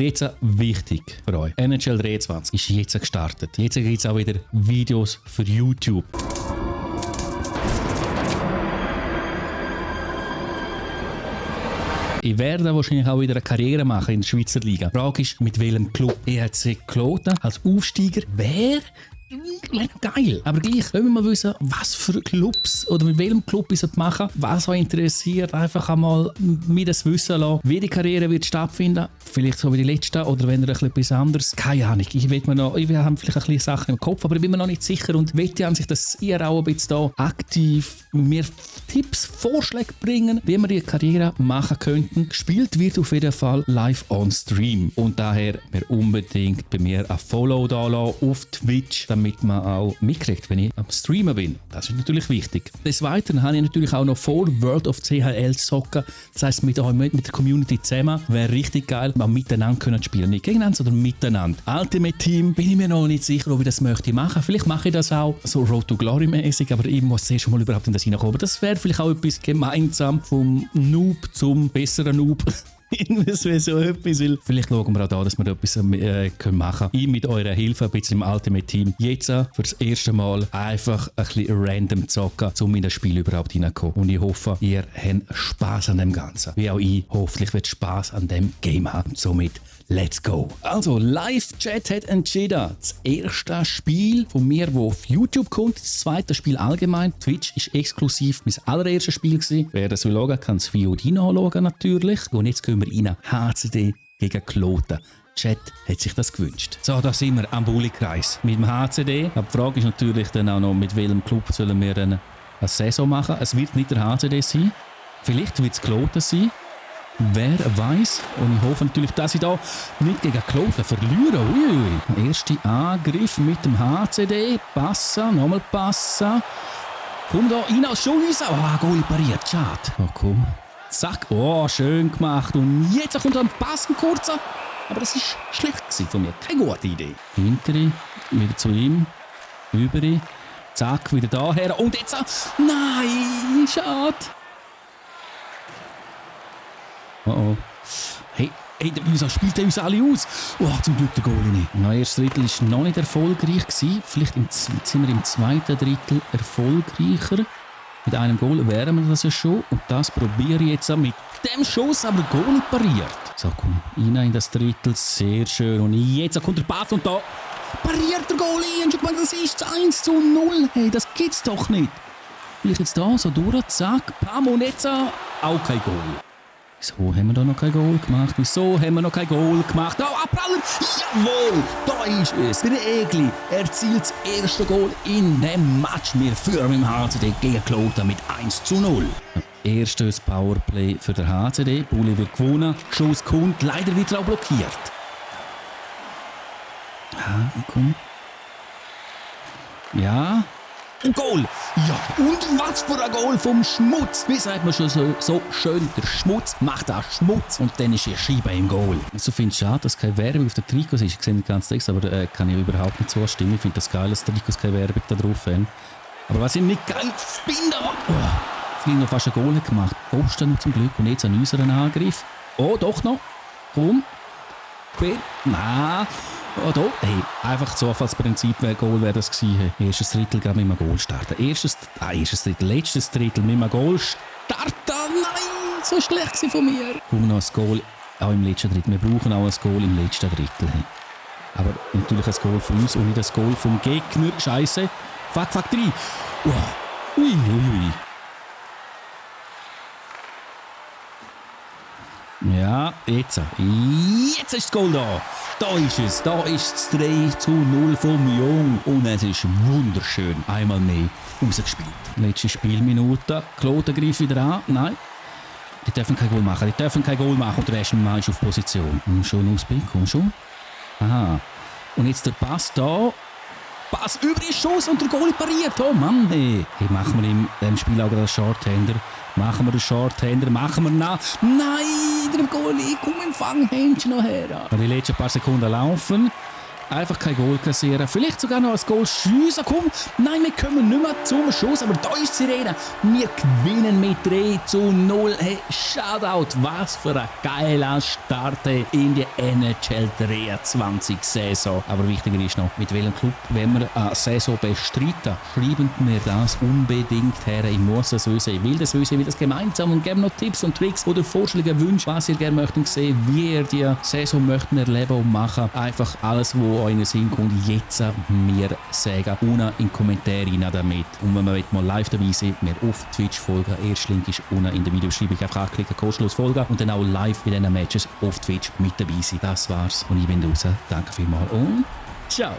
Jetzt wichtig für euch. NHL 23 ist jetzt gestartet. Jetzt gibt es auch wieder Videos für YouTube. Ich werde wahrscheinlich auch wieder eine Karriere machen in der Schweizer Liga. Die Frage ist, mit welchem Club? EHC Kloten als Aufsteiger. Wer? Geil. Aber gleich wollen wir mal wissen, was für Clubs oder mit welchem Club ich machen, was euch interessiert. Einfach einmal mir das wissen lassen, wie die Karriere wird stattfinden. Vielleicht so wie die letzte oder wenn ihr etwas anderes. Keine Ahnung. Ich habe vielleicht ein bisschen Sachen im Kopf, aber ich bin mir noch nicht sicher und möchte an sich, dass ihr auch ein bisschen da aktiv mir Tipps, Vorschläge bringen, wie wir die Karriere machen könnten. Gespielt wird auf jeden Fall live on Stream. Und daher mir unbedingt bei mir ein Follow da lassen auf Twitch, damit man auch mitkriegt, wenn ich am Streamen bin. Das ist natürlich wichtig. Des Weiteren habe ich natürlich auch noch vor, World of CHL zu zocken. Das heisst, mit der Community zusammen wäre richtig geil, mal miteinander können spielen. Nicht gegeneinander, sondern miteinander. Ultimate Team bin ich mir noch nicht sicher, ob ich das möchte machen. Vielleicht mache ich das auch so Road to Glory mäßig, aber ich muss zuerst mal überhaupt in das hineinkommen. Aber das wäre vielleicht auch etwas gemeinsam vom Noob zum besseren Noob. Das wäre so etwas, weil vielleicht schauen wir auch da, dass wir da etwas machen können. Ich mit eurer Hilfe, ein bisschen im Ultimate Team, jetzt für das erste Mal einfach ein bisschen random zocken, um in das Spiel überhaupt hineinzukommen. Und ich hoffe, ihr habt Spass an dem Ganzen. Wie auch ich, hoffentlich wird Spass an dem Game haben. Somit, let's go! Also, Live-Chat hat entschieden. Das erste Spiel von mir, das auf YouTube kommt, das zweite Spiel allgemein. Twitch ist exklusiv mein allererstes Spiel gewesen. Wer das will schauen, kann das VOD nachschauen natürlich. Und jetzt gehen wir rein. HCD gegen Kloten. Chat hat sich das gewünscht. So, da sind wir am Bulli-Kreis mit dem HCD. Aber die Frage ist natürlich dann auch noch, mit welchem Club sollen wir eine Saison machen. Es wird nicht der HCD sein. Vielleicht wird es Kloten sein. Wer weiß. Und ich hoffe natürlich, dass ich da nicht gegen Kloten verliere. Uiui. Erster Angriff mit dem HCD. Passen, nochmal passen. Komm da rein, Scheiße. Oh, Goal pariert. Schade. Oh, komm. Zack. Oh, schön gemacht. Und jetzt kommt ein Pass, ein kurzer. Aber das war schlecht von mir. Keine gute Idee. Hintere, wieder zu ihm. Überi. Zack, wieder daher. Und jetzt. Nein, schade. Oh. Hey, wieso spielt er uns alle aus? Oh, zum Glück der Goalie nicht. Das erste Drittel war noch nicht erfolgreich. Vielleicht sind wir im zweiten Drittel erfolgreicher. Mit einem Goal wären wir das ja schon. Und das probiere ich jetzt mit dem Schuss, aber der Goalie pariert. So, komm, rein in das Drittel. Sehr schön. Und jetzt kommt der Pass und da pariert der Goalie. Und schon gemeint, das ist 1:0. Hey, das gibt's doch nicht. Ich jetzt da so durch, zack, pam, und jetzt auch kein Goal. Wieso haben wir da noch kein Goal gemacht? Wieso haben wir noch kein Goal gemacht? Oh, abprallen! Jawohl! Da ist es! Der Egli erzielt das erste Goal in dem Match. Wir führen im HCD gegen Kloten mit 1:0. Erstes Powerplay für den HCD. Bulli wird gewonnen. Schuss kommt. Leider wird er auch blockiert. Komm. Ja. Ein Goal! Ja, und was für ein Goal vom Schmutz! Wie sagt man schon so schön, der Schmutz macht auch Schmutz und dann ist die Scheibe im Goal. So finde ich schade, dass keine Werbung auf den Trikots ist. Ich sehe nicht ganz Text, aber kann ich überhaupt nicht zustimmen. Ich finde das geil, dass Trikots keine Werbung da drauf haben. Aber was ich nicht geil finde, Fliegen noch fast ein Goal gemacht. Posten zum Glück und jetzt ein unseren Angriff. Oh, doch noch. Komm. Nein. Oh, da. Hey, einfach Zufallsprinzip, wer Goal wäre das gewesen. Erstes Drittel gerade mit einem Goal starten. Erstes Drittel, letztes Drittel mit einem Goal starten. Nein, so schlecht war von mir. Komm noch ein Goal auch im letzten Drittel. Wir brauchen auch ein Goal im letzten Drittel. Hey. Aber natürlich ein Goal von uns und nicht ein Goal vom Gegner. Scheiße. Fuck 3. Wow. Ui. Ja, jetzt ist das Goal da. Da ist es. Da ist das 3:0 vom Jung. Und es ist wunderschön. Einmal mehr rausgespielt. Letzte Spielminute. Kloten greift wieder an. Nein. Die dürfen kein Goal machen. Und der erste Mann ist auf Position. Und schon ausblick. Komm schon. Aha. Und jetzt der Pass da. Pass über den Schuss und der Goalie pariert. Oh Mann, hey. Machen wir in diesem Spiel auch den Shorthander. Machen wir nach. Nein, der Goalie, komm im Fanghändchen noch her. Die letzten paar Sekunden laufen. einfach kein Goal kassieren. Vielleicht sogar noch ein Goal schiessen. Komm, nein, wir kommen nicht mehr zum Schuss, aber da ist die Sirene. Wir gewinnen mit 3:0. Hey, Shoutout, was für ein geiler Start in die NHL 23-Saison. Aber wichtiger ist noch, mit welchem Club wenn wir eine Saison bestreiten. Schreiben mir das unbedingt her. Ich muss das wissen. Ich will das wissen, ich will das gemeinsam und geben noch Tipps und Tricks oder Vorschläge, Wünsche, was ihr gerne möchtet sehen, wie ihr die Saison möchtet erleben und machen. Einfach alles, was euch in den Sinn kommt, jetzt mir sagen. Unten in die Kommentare rein damit. Und wenn wir mal live dabei sind, mir auf Twitch folgen. Erster Link ist unten in der Videobeschreibung. Einfach anklicken, kostenlos folgen und dann auch live bei diesen Matches auf Twitch mit dabei sein. Das war's und ich bin raus. Danke vielmals und ciao.